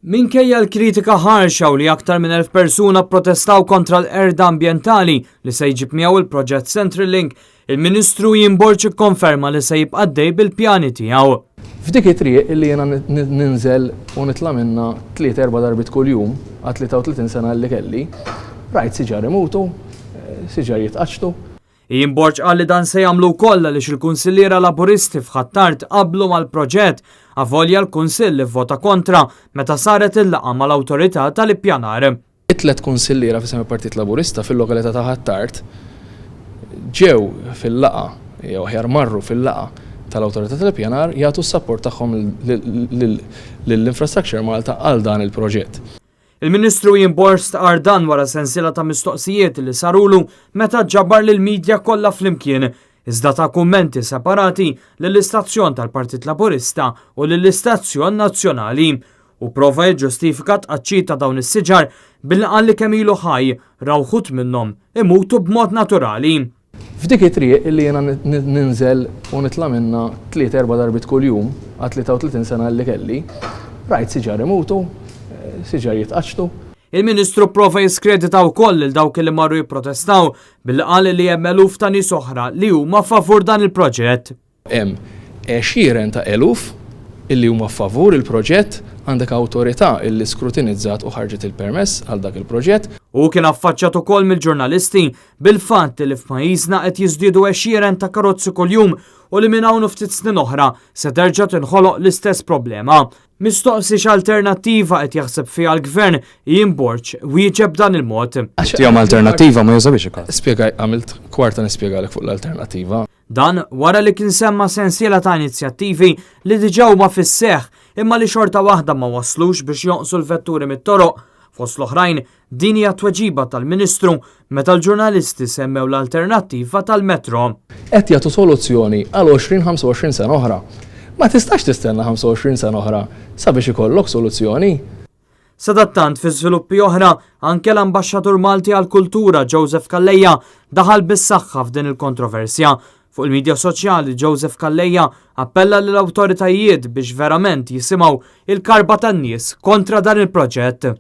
Minkejja l-kritika ħarxa u li aktar minn 1,000 persuna pprotestaw kontra l-qerda ambjentali li se jġib miegħu il-proġett Central Link, il-Ministru Ian Borg ikkonferma li se jibqa' għaddej bil-pjani tiegħu. F'dik it-triq illi jiena ninżel u nitla' minnha tliet erba' darbiet kuljum għat-33 sena illi kelli, rajt siġar imutu, siġar jitqaċċtu. Ian Borg qal li dan se jagħmlu wkoll għaliex il-kunsilliera Laburisti f'Ħ'Attard qablu mal-proġett, avolja l-Kunsill ivvota kontra meta saret il-laqgħa mal-Awtorità tal-Ippjanar. It-tliet kunsilliera f'isem il-Partit Laburista fil-lokalità ta' Ħ'Attard ġew fil-laqgħa, jew aħjar marru fil-laqgħa tal-Awtorità tal-Ippjanar jagħtu s-sapport tagħhom lill-Infrastructure Malta għal dan il-proġett. Il-Ministru Ian Borg stqarr dan wara sensiela ta' mistoqsijiet li sarulu meta ġabar lill-media kollha flimkien, iżda ta kummenti separati lill-istazzjon tal-Partit Laburista u lill-istazzjon nazzjonali. Hu prova jiġġustifika t-tqaċċit ta' dawn is-siġar billi qal li kemm ilu ħaj ra wħud minnhom imutu b'mod naturali. F'dik it-triq illi jiena ninżel u nitla' minnha tliet erba' darbiet kuljum għat-33 sena illi kelli, rajt siġar imutu, siġar jitqaċċtu. Il-Ministru pprova jiskredita wkoll lil dawk li marru jipprotestaw billi qal li hemm eluf ta' nies oħra li huma favur dan il-proġett. Hemm għexieren ta' eluf illi huma favur il-proġett, għandek awtorità illi skrutinizzat u ħarġet il-permess għal dak il-proġett. Hu kien affaċċjat ukoll mill-ġurnalisti bil-fatt li f'pajjiżna qed jiżdiedu għexieren ta' karozzi kuljum u li minn hawn u ftit snin oħra se terġa' tinħoloq l-istess problema. Mistoqsi x'alternattiva qed jaħseb fiha l-Gvern, Ian Borg wieġeb b'dan il-mod. Tihom alternattiva ma jużawhiex ukoll. Spjegaj, għamilt kwarta nispjegalek fuq l-alternattiva. Dan wara li kien semma sensiela ta' inizjattivi li diġà huma fis-seħħ imma li xorta waħda ma wasslux biex jonqsu l-vetturi mit-toroq. Fost l-oħrajn, din hija t-tweġiba tal-Ministru meta l-ġurnalisti semmew l-alternattiva tal-metro. Qed jagħtu soluzzjoni għal 20, 25 sena oħra. Ma tistax tistenna 25 sena oħra sabiex ikollok soluzzjoni. Sadattant fi żviluppi oħra, anke l-Ambaxxatur Malti għall-Kultura Joseph Calleja daħal bis-saħħa f'din il-kontroversja. Fuq il-midja soċjali Joseph Calleja appella lill-awtoritajiet biex verament jisimgħu il-karba tan-nies kontra dan il-proġett.